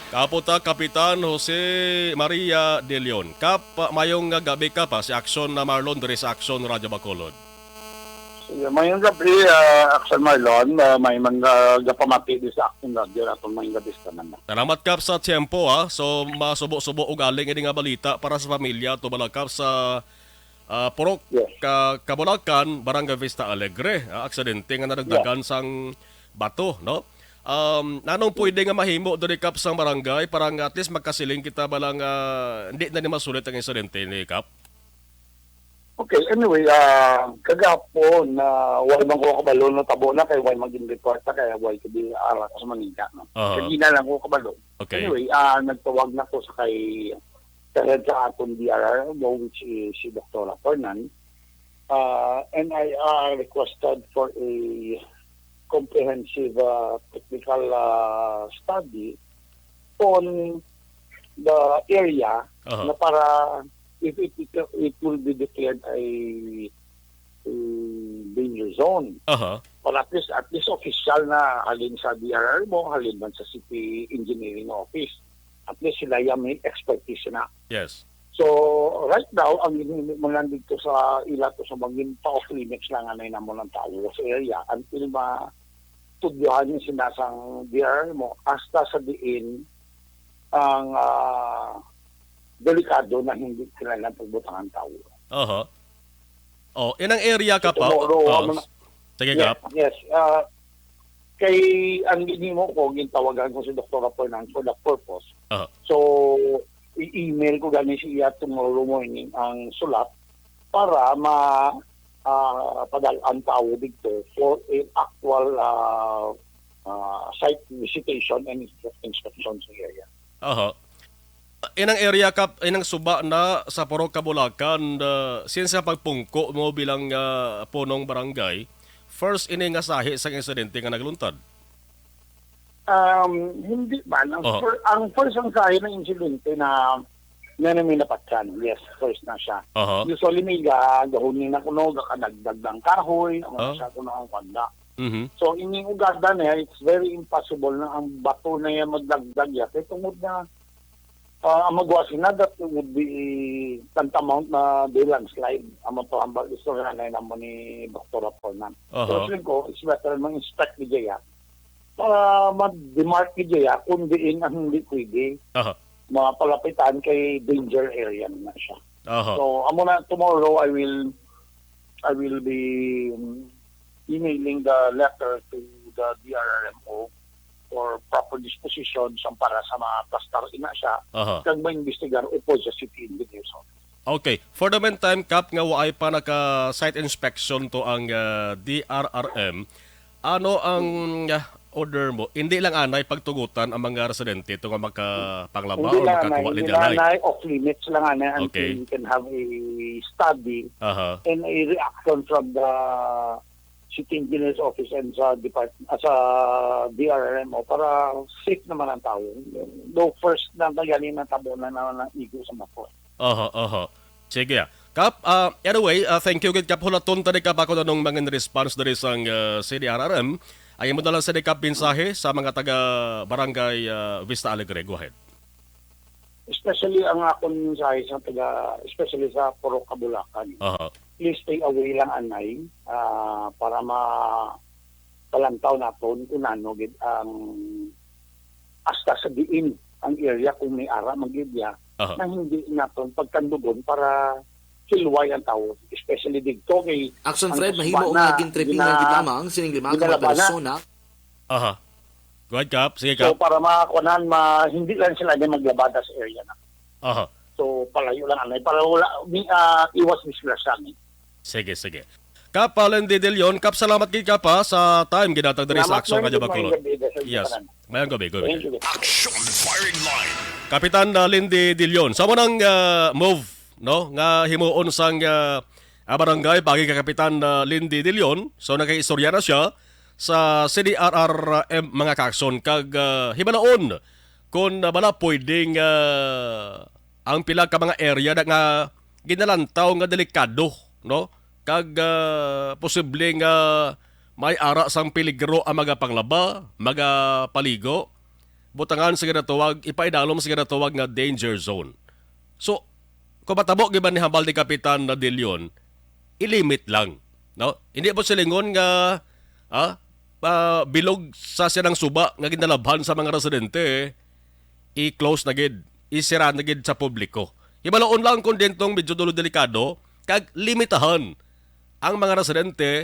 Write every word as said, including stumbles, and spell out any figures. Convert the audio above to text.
Kapo ta, Kapitan Jose Maria de Leon. Kap, mayong gabi, Kap, ha, si Action na Marlon diri sa Action Radio Bacolod. Sige, mayong gabi, ah, Action Marlon. Ah, may mga gapamati di sa Action Radio, atong mayong gabi sa tanan. Salamat, Kap, sa tiyempo, ha. So, masubo-subo ugaling ini nga balita para sa pamilya, to bala, Kap, sa, ah, Purok Yes. ka Kabulakan, Barangay Vista Alegre, ah, aksidente nga nadagdagan sang bato, no? Um, nanong pwede nga mahimo diri, Kap, sang barangay para nga at least magkasiling kita bala nga hindi na ni masulit ang insidente ni, Kap? Okay, anyway, ah, kagapon na wala man ko kabalo na tabo na kay wala maging report na kaya wala ko di ara sa Manila, no? Aha. Kagina lang ko kabalo. Okay. Anyway, ah, nagtawag na ko sa kay sa, sa aton D R R, which is si Doktora Fernan. Uh, and I uh, requested for a comprehensive uh, technical uh, study on the area Aha. na para if it, it, it will be declared a, a danger zone. Aha. Para at least, at least official na halin sa D R R mo, halin man sa City Engineering Office. At least sila yung may expertise na. Yes. So, right now, ang ginhimo mo lang dito sa ila to sa maging pa-off limits lang anay namo ng tao sa area until ma tudyohan yung sinasang D R mo hasta sa diin ang ah, delikado na hindi kailangan pagbutangan tao. Aha. Oh, inang area ka pa? Tomorrow, Oh, ano na- sige, Yes, Kap. yes. Ah, kay ang ginhimo ko, gintawagan ko si Doktora Fernan for that purpose. Aha. So, i-email ko gani siya tomorrow morning ang sulat para ma ah, padal-an tao dito for an actual ah, ah, site visitation and inspe- inspection sa area. Aha. Inang area, Kap, inang suba na sa Purok Kabulakan, uh, since sa pagpungko mo bilang ah, punong barangay, first ini nga sahi sa insidente nga nagluntad? Um, hindi man. Ang, Oh. fir- ang first ang sahi ng insidente na na may napatyan. Yes, first na siya. Aha. Usually may ga- gahon na kuno, gakanagdag ng kahoy, ang Ah. siya kuno ang kwanda. Mhm. So, ining ugada niya, it's very impossible na ang bato na yan magdagdag yan. Kaya tungod na ah, ang magwasi na, that would be tantamount na the landslide. Ang to hambal istorya na naman ni Doktora Fernan. Aha. So, feeling ko, it's better mag-inspect ni Jaya para ma-demark ni Jaya kung diin ang hindi pwede Aha. mapalapitan kay danger area na siya. Aha. So, amo na, tomorrow I will I will be um, emailing the letter to the D R R M O for proper disposition sa para sa mga plastar ina siya Aha. kag ma-investigar upod sa city engineer's office. Okay. For the meantime, Kap, nga waay pa naka-site inspection to ang ah, D R R M, ano ang ah, order mo? Hindi lang anay pagtugutan ang mga residente to nga makapanglaba Hindi o lang makakuha anay, ni hindi anay. lang anay, off limits lang anay until Okay. you can have a study Aha. and a reaction from the city engineer's office and sa department, sa D R R M O para safe naman ang tao. Though first na gani na tabo na na, na igo sa mako. Aha, aha. Sige, ah. Kap, ah, anyway, ah, thank you gid, Kap. Hulaton ta ni, Kap, ako nanong mga response diri sang ah, C D R R M. Ang imo na lang sa, Kap, mensahe sa mga taga Barangay ah, Vista Alegre. Go ahead. Especially ang akon mensahe sa taga, especially sa Purok Kabulakan. Aha. Please stay away lang anay ah, para ma palantaw naton kung ano gid ang hasta sa diin ang area kung may ara magidya Aha. na hindi naton pagkandugon para hilway ang tao, especially dito kay Action ang Fred, kasuba mahimo na nga gintribingan gina- gid lamang sining lima ka ginalabanan. Persona. Aha. Go ahead, Kap. Sige, So Kap. Para makakuanan, ma, hindi lang sila din maglabada sa area na. Aha. So palayo lang anay para wala mi ah, iwas disgrasya mi. Sige, sige. Kap, ah, Lindy De Leon, Kap, salamat gid, Kap, ha, sa time ginatag diri sa Salamat, Action Lindy. Radio Mayong Bacolod. gabi, Lindy. Yes. Mayong gabi, gabi. Thank you. Action Firing Line. Kapitan ah, Lindy De Leon. Sa mo nang ah, move, no, nga himuon sang ah, ah, barangay pagi kay Kapitan ah, Lindy De Leon. So nakaistorya na siya sa C D R R M mga ka-action kag ah, hibalaon kung ah, bala pwedeng ah, ang pila ka mga area na nga ginalantaw nga delikado, no? Kag ah, posible nga may ara sang peligro ang magapanglaba, magapaligo. butangan sa ginatawag, ipaidalom sa ginatawag nga danger zone. So, kung matabo gid man ni hambal ni Kapitan Nadilyon, i-limit lang, no? Hindi mo silingon nga, ah, ah, bilog sa siya ng suba nga ginalabhan sa mga residente, i-close na gid, isira na gid sa publiko. Hibaloon lang kung dentong medyo dulo delikado, kag limitahan ang mga residente